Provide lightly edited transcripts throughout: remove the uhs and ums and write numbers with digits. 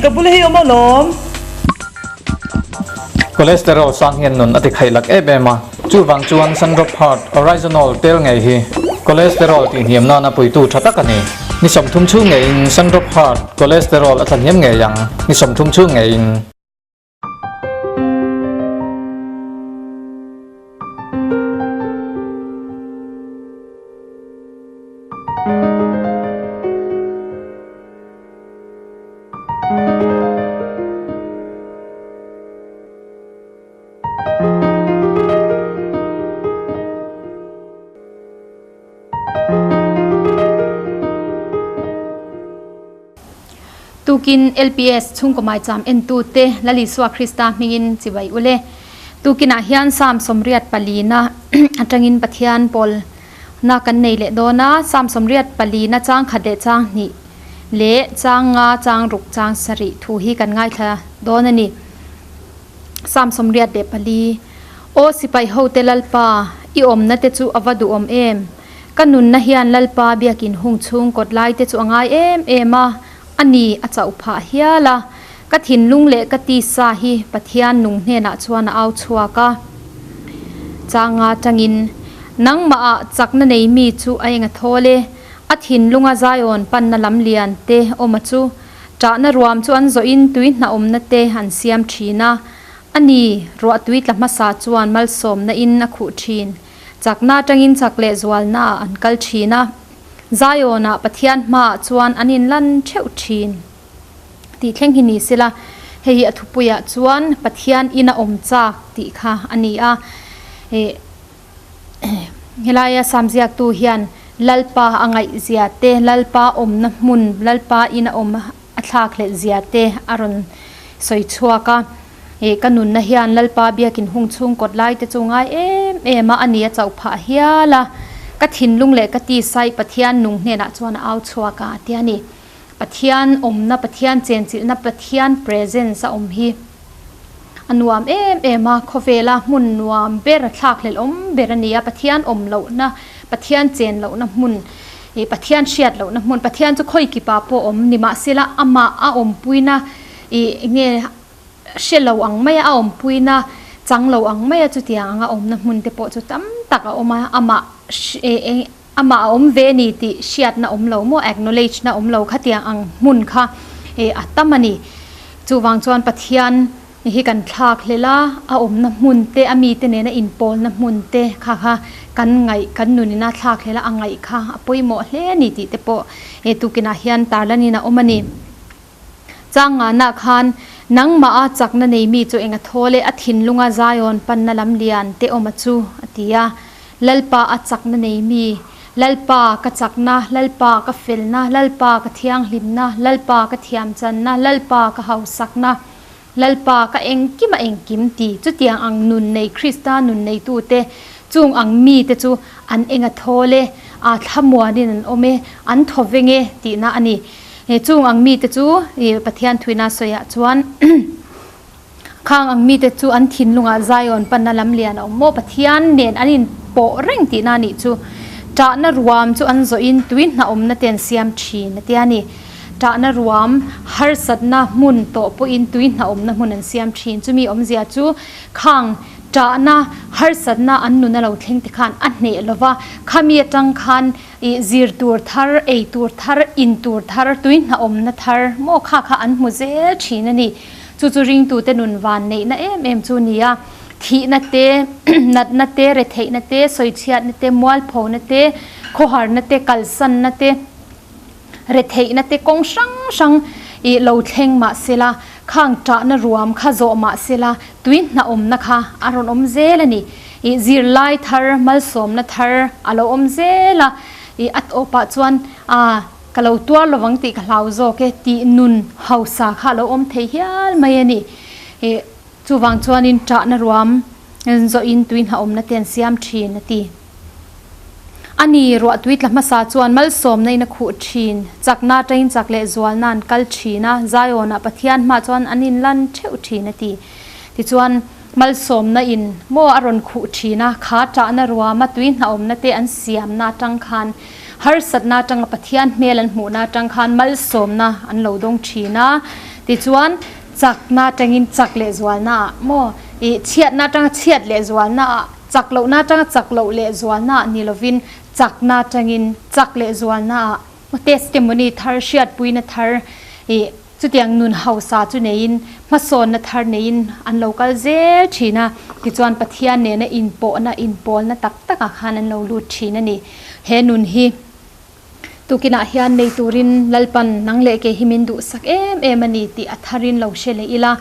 ka bula hi awm alawm. Cholesterol sang hian nun a ti khaih lak em em a, chuvang chuan Sundrop Heart Oryzanol tel ngei hi cholesterol tihhniam nana puitu tha tak a ni. Ni 30 chhung ngeiin Sundrop Heart cholesterol a thlahniam ngei ang, ni 30 chhung ngeiin. Tukin LPS chhungkaw maicham entute Lal Isua Krista hmingin chibai ule. Tukinah hian Psalm 84 atangin Pathian pawl na kan nei leh dawn a, Psalm 84 chang khat leh chang hnih leh chang nga chang ruk chang sarih thu hi kan ngaithla dawn a ni. Psalm 84, Aw sipai hote Lalpa, i awmna te chu a va duhawm em! Ka nunna hian Lalpa biakin hung chhung kawt lai te chu a ngai em em a, a ni a chauh phah hial a. Ka thinlung leh ka tisa hi Pathian nung hnenah chuan a au chhuak a. Changa tangin, Nangmahah chakna nei mi chu a eng a thawl e, a thinlunga Zion panna lam lian te awm a chu. Ṭahna ruam chu an zawhin tui hnahawmna te an siam ṭhin a. A ni, ruah tui tla hmasa chuan malsawmna in a khuh ṭhin. Chakna aṭangin chak leh zualna ah an kal ṭhin a. Zion-ah Pathian hmaah chuan an inlan ṭheuh ṭhin. Tih thleng hi ni sela, hei hi a thupuiah chuan Pathian ina awm chak tih kha a ni a. Helaia Samziaktu hian Lalpa a ngaihzia te, Lalpa awmna hmun, Lalpa ina awm a thlak hlelh zia te a rawn sawi chhuak a. Ka nunna hian Lalpa biakin hung chhung kawt lai te chu ngai em em a, a ni a chauh phah hial a. Ka thinlung leh ka tisai Pathian nung hnenah chuan a au chhuak a, a ti a ni. Pathian awmna, Pathian chenchilhna, Pathian presence a awm hi a nuam em em a, khawvela hmun nuam ber, thlakhlelh awm ber a ni a, Pathian awm lohna, Pathian chen lohna hmun, ih Pathian hriat lohna hmun, Pathian chu khawi kipa pawh awm ni mahsela amah a awmpuina ih nge hre lo ang maia a awmpuina chang lo ang maia chutiang anga awmna hmun te pawh chu tam tak a awm a, amah eng Amah a awm ve ni tih hriatna awm lo maw, acknowledge na awm lo khatiang ang hmun kha a tam a ni. Chuvang chuan Pathian hi kan thlak hlel a, a awmna hmun te, a mite nena inpawlna hmun te kha kha kan ngaih, kan nunina thlak hlel a, a ngaih kha a pawimawh hle a ni tih te pawh tukinah hian tarlanin a awm a ni. Changngana khan nangmah a chakna nei mi chu eng a thawl e, a thinlunga Zion panna lam lian te awm a chu, a ti a. Lalpa a chakna nei mi, Lalpa ka chakna, Lalpa ka felna, Lalpa ka thianghlimna, Lalpa ka thiamchanna, Lalpa ka hausakna, Lalpa ka engkim a engkim ti. Chutiang ang nun nei Krista nun neitute, chung ang mite chu an eng a thawl e, a thlamuanin an awm e, an thawveng e tihna a ni. He chung ang mite chu Pathian thuina sawiah chuan khang ang mite chu an thinlungah Zion panna lam lian a awm maw? Pathian nen an inpawh reng tihna a nih chu. Ṭahna ruam chu an zawhin tui hnahawmna te an siam ṭhin a tia ni. Ṭahna ruam harsatna hmun tawh pawhin tui hnahawmna hmun an siam ṭhin. Chumi awmzia chu khang ṭahna harsatna an nun a lo thleng te khan a hneh lova, khami aṭang khan Ih zir tur thar, ei tur thar, in tur thar, tui hnahawmna thar maw kha kha an hmu zel thin a ni. Chu chu ringtute nun van neihna em em chu a ni a. Thihna te, natna te, retheihna te, sawichhiatna te, mualphona te, khawharna te, kalsanna te, retheihna te kawng hrang hrang ih lo thleng mah sela, khang ṭahna ruam kha zawh mah sela, tui hnahawmna kha a rawn awm zel a ni. Ih zirlai thar, malsawmna thar a lo awm zel a, ih a tawpah chuan ah ka lo tuar lovang tih ka hlau zawk e tih nun hausa kha a lo awm thei hial mai a ni. Ih chuvang chuanin ṭahna ruam zawhin tui hnahawmna te an siam ṭhin a ti. A ni, ruahtui tla hmasa chuan malsawmna in a khuh ṭhin, chakna aṭangin chak leh zualna an kal ṭhin a, Zion-ah Pathian hmah chuan an inlan ṭheuh ṭhin a ti. Tichuan, malsawmna in maw a rawn khuh ṭhin a, kha ṭahna ruama tui hnahawmna te an siamna aṭang khan Harsatna atanga Pathian hmel an hmuhna atang khan malsawmna an lo dawng thin a. Tichuan, chakna atangin chak lehzualna ah maw ih chhiatna atanga chhiat lehzualna ah, chak lohna atanga chak loh lehzualna ah ni lovin chakna atangin chak lehzualna ah maw testimony thar hriatpuina thar ih Chutiang nun hausa chu neiin hmasawnna thar neiin an lo kal zel thin a, tichuan Pathian nena inpawhna, inpawlna tak takah khan an lo lut thin a ni. He nun hi tukinah hian nei turin Lalpan nang leh kei hi min duhsak em em a ni tih a tharin lo hre leh ila,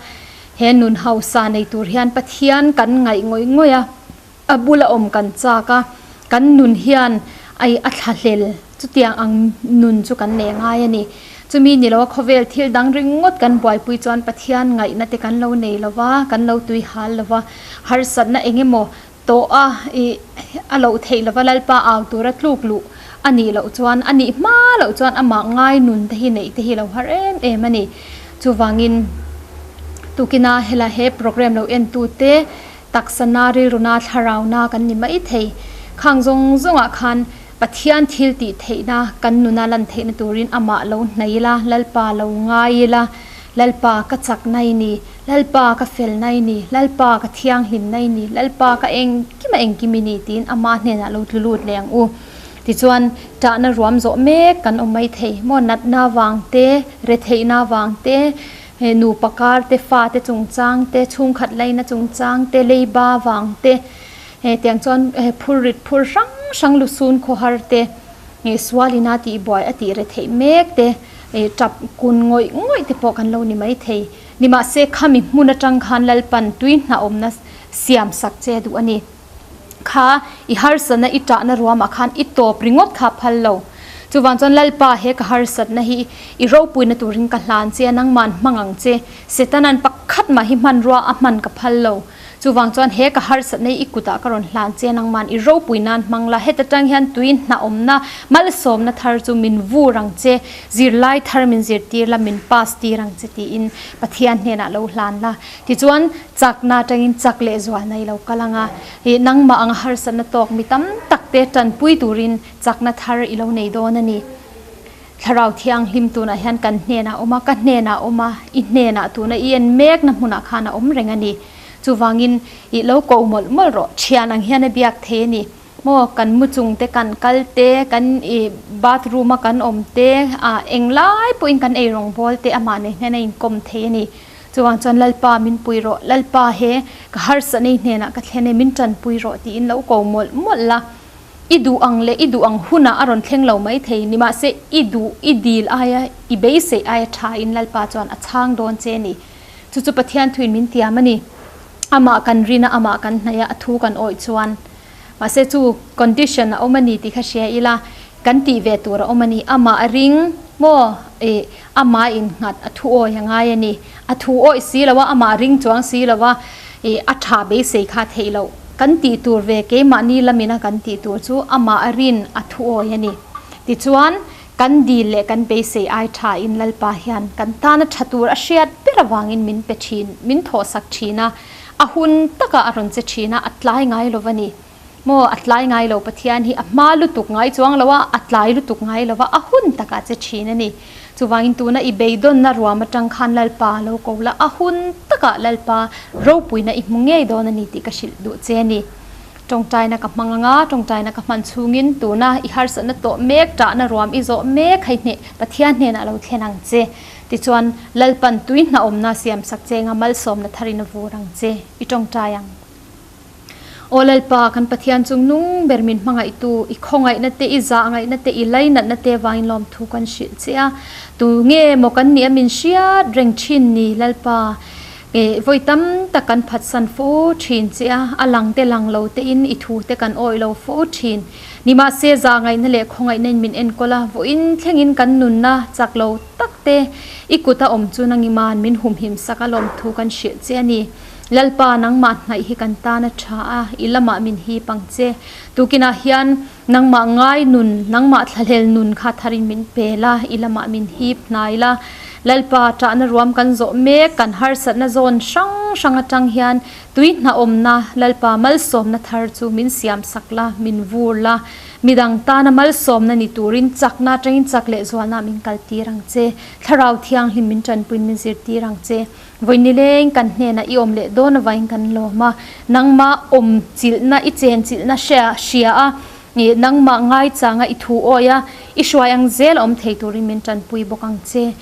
he nun hausa nei tur hian Pathian kan ngaih ngawih ngawih a, a bula awm kan chak a, kan nun hian ai a thlahlel chutiang ang nun chu kan nei ngai a ni. Chumi ni loa khawvel thil dang ringawt kan buaipui chuan Pathian ngaihna te kan lo nei lo va, kan lo tui hal lo va, harsatna eng emaw tawh a i a loh theih lova Lalpa au tura tluk luh a nih loh chuan a nih hma loh chuan amah ngai nun te hi neih te hi lo har em em a ni. Chuvangin tukina hela he program lo entute Taksa na, rilru na, thlarau na kan ni mai thei. Khang zawng zawngah khan Pathian thil tih theihna kan nuna lan theihna turin amah lo hnai ila, Lalpa lo ngai ila, Lalpa ka chak na i ni, Lalpa ka fel na i ni, Lalpa ka thianghlim na i ni, Lalpa ka engkima engkim i ni tiin ama hnenah lo tlu lut leh ang u. Tichuan, ṭahna ruam zawh mek kan awm mai thei. Maw natna vang te, retheihna vang te, He nupa kar te, fa te chungchang te, chhungkhat laina chungchang te, leiba vang te, he tiang chuan he phur rit phur hrang hrang lusun khawhar te, he sualina tih buai a tih re theih mek te, he tap kun ngawih ngawih te pawh kan lo ni mai thei. Nimahse khami hmun atang khan Lalpan tui hnahawmna siam sak che duh a ni. Kha i harsatna i tahna ruamah khan i tawp ringawt kha phal lo. Chuvang chuan Lalpa he ka harsatna hi i ropuina turin ka hlan che a, nangman hmang ang che. Setanan pakhat mah hi hmanrua a hman ka phal lo. Chuvang chuan he ka harsatna hi i kutah ka rawn hlan che a, nangman i ropui nan hmang la. Heta tang hian tui hnahawmna, malsawmna thar chu min vur ang che, zirlai thar min zirtir la, min pass tir ang che tiin Pathian hnenah lo hlan la. Tichuan, chakna atangin chak leh zualna i lo kal ang a, ih nangmah anga harsatna tawk mi tam tak te tanpui turin chakna thar i lo nei dawn a ni. Thlarau Thianghlim tunah hian kan hnenah a awm a, ka hnenah a awm a, i hnenah tuna i en mekna hmunah khan a awm reng a ni. Chuvangin, ih lo ko mawlh mawlh rawh, thian ang hian a biak thei a ni. Maw kan mu chung te kan kal te, kan ih bathroom a kan awm te, ah englai pawhin kan ei rawngbawl te amah nei hian a inkawm thei a ni. Chuvang chuan Lalpa min pui rawh, Lalpa he ka harsa nei hnenah ka thlen e, min tanpui rawh tiin lo ko mawlh mawlh la. I duh ang leh i duh ang hunah a rawn thleng lo mai thei, nimahse i duh, i dil aia, i beisei aia tha in Lalpa chuan a chhang dawn che a ni. Chu chu Pathian thuin min tiam a ni. Amah kan rin a, amah kan hnaih a, a thu kan awih chuan. Mahse chu condition a awm a ni tih kha hria ila, kan tih ve tur a awm a ni. Amah a ring maw? Ih, amah innghat a thu awi a ngai a ni. A thu awih si lo a, amah ring chuang si lo a, ih, a tha beisei kha theih loh. Kan tih tur ve keimahni lamina kan tih tur chu amah a rin a thu awi a ni. Tichuan, kan dil leh kan beisei ai tha in Lalpa hian kan tana tha tur a hriat ber avangin min pe thin, min thawhsak thin a. A hun takah a rawn che thin a, a tlai ngai lo va ni. Maw, a tlai ngai lo, Pathian hi a hma lutuk ngai chuang lo a, a tlai lutuk ngai lo va, a hun takah che thin a ni. Chuvangin tuna i beidawnna ruam atang khan Lalpa lo ko la, a hun takah Lalpa ropuina i hmu ngei dawn a ni tih ka hrilh duh che a ni. Tawngtaina ka hmang anga, tawngtaina ka hman chhungin tuna i harsatna tawh mek, tahna ruam i zawh mek hei hneh Pathian hnenah lo thlen ang che. Tichuan, Lalpan tui hnahawmna siamsak che nga malsawmna tharin a vur ang che, i tawngtai ang. Aw Lalpa, kan Pathian chung nung ber min hmangaihtu, i khawngaihna te, i zahngaihna te, i lainatna te vangin lawmthu kan hrilh che a. Tu nge maw kan nih a min hriat reng thin ni, Lalpa? E, vawi tam tak kan phatsan fo thin che a, a lang te lang lo tein i thu te kan awih lo fo thin. Nimahse, zahngaihna leh khawngaihna in min enkawl a, vawiin thlengin kan nunna chak lo tak te i kut a awm chu nangiman min humhim sak a lawmthu kan hrilh che a ni. Lalpa, nangmah hnaih hi kan tan a tha a, i lamah min hip ang che. Tukinah hian nangmah ngai nun, nangmah thlahlel nun kha tharin min pe la, i lamah min hip hnai la. Lalpa, ṭahna ruam kan zawh mek, kan harsatna zawn hrang hrang atang hian Tui hnahawmna Lalpa malsawmna thar chu min siam sak la, min vur la. Midang tana malsawmna ni turin chakna atangin chak leh zualna min kaltir ang che. Thlarau Thianghlim min tanpuiin min zirtir ang che. Vawi nileng kan hnenah i awm leh dawn avain kan lawm a. Nangmah awm chilhna i chen chilhna hria hria a, nangmah ngaichanga i thu awi a, i hruai ang zel a awm thei turin min tanpui bawk ang che.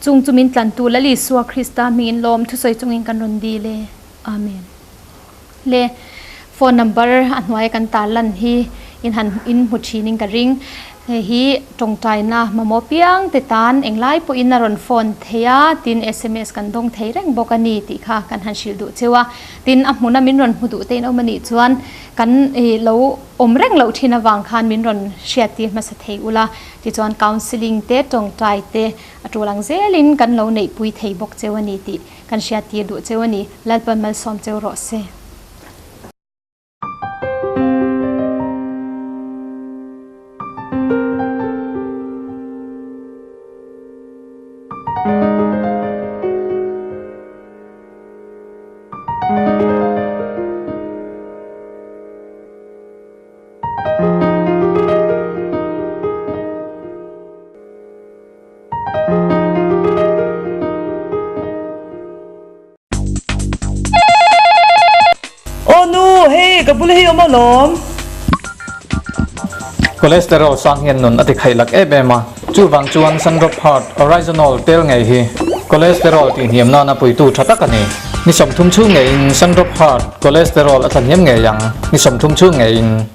Chung chu min tlantu Lal Isua Krista hmingin lawm thusawi chungin kan rawn dil e. Amen. Le phone number a hnuaia kan tar lan hi in han in hmu thin in ka ring. Hei hi tawngtaina mamawh piang te tan englai pawhin a rawn phone thei a, tin sms kan dawng thei reng bawk a ni tih kha kan han hrilh duh cheu a. Tin a hmuna min rawn hmu duh te in awm a nih chuan kan lo awm reng loh thin avang khan min rawn hriat tir hmasa thei ula, tichuan counselling te tawngtai te a tul ang zelin kan lo neihpui thei bawk cheu a ni tih Kan hriattir duh cheu a ni. Lalpan malsawm cheu rawh se. Aw nu, hei ka bula hi awm alawm. Cholesterol sang hian nun a ti khaih lak em em a, chuvang chuan Sandrop Heart Oryzanol tel ngei hi cholesterol tihhniam nana puitu tha tak a ni. Ni 30 chhung ngeiin Sandrop Heart cholesterol a thlahniam ngei ang, ni 30 chhung ngeiin.